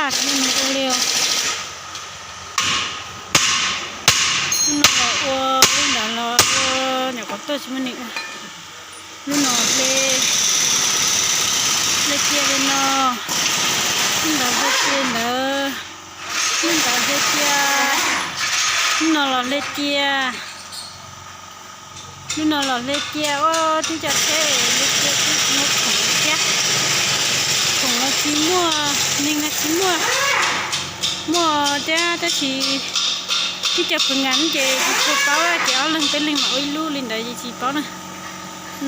Ua li, lub no los ua, lub ntawd los ua, nyuam qhuav tuaj tsis muaj neeg ua. Lub no hle, hle cia li no, lub ntawd hle cia ntawd, lub ntawd hle cia, lub no los hle cia. Lub no los hle cia, ua tib co tsheb hle cia, tsis muaj khoom thiab. Khoom los tsis muaj, neeg los tsis muaj. Muaj thiab tab sis tib co pw nkas ces kuv tsis paub, ces ob leeg peb leeg mam ua ib lub li ntawd ces tsis paub na.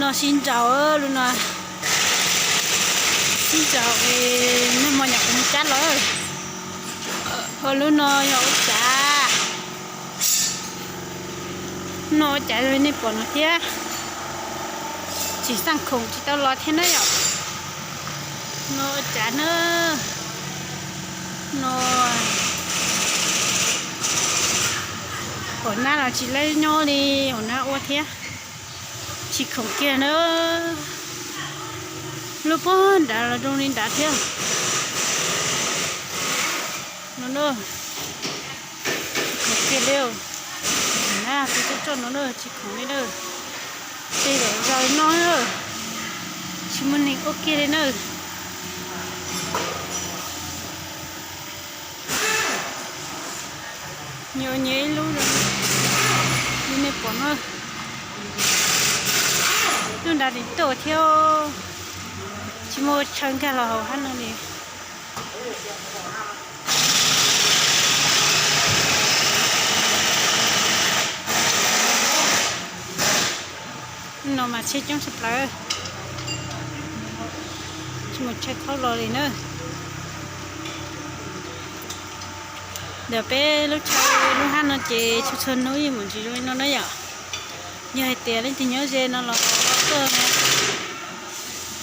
No sib ntsaum, lub no sib ntsaum, nag hmo nyuam qhuav mus cab los. Ua lub no yog ua cav. No ua cav li nej pom no thiab. Tsis xaj khoom tsis tau los thiab na yom. No ua cav na. No hauv nab los tsis laib nyob li hauv nab ua thiab. Tsis khoom kiag na. Lub puag nrad los zoo li nrad thiab. No na, tsis khoom kiag li. Nab tus tsoj tsoj no na tsis khoom li na. Tej zaum zaws no na, tsis muaj neeg ua kiag li na. Nyias nyias ib lub li nej pom no. Lub nrad li tuaj thiab, tsis muaj chaw nkag los hauv hab no li. No mas tsheb coob tshaj plaws, tsis muaj chaw thaub los li na. Ntawm peb lub chaw lub hab no ces txhua txhua hnub yeej mus ntsis zoo li no na yom. Yog hais tias leej twg nyob ze no los tuaj rau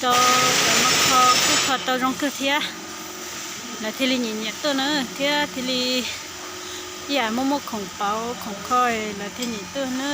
cov no kho kuj kho tau zoo kawg thiab. Lawv thiaj li nyiam nyiam tuaj na thiab thiaj li ib yam muaj muaj khoom pauv khoom kho lawv thiaj nyiam tuaj na.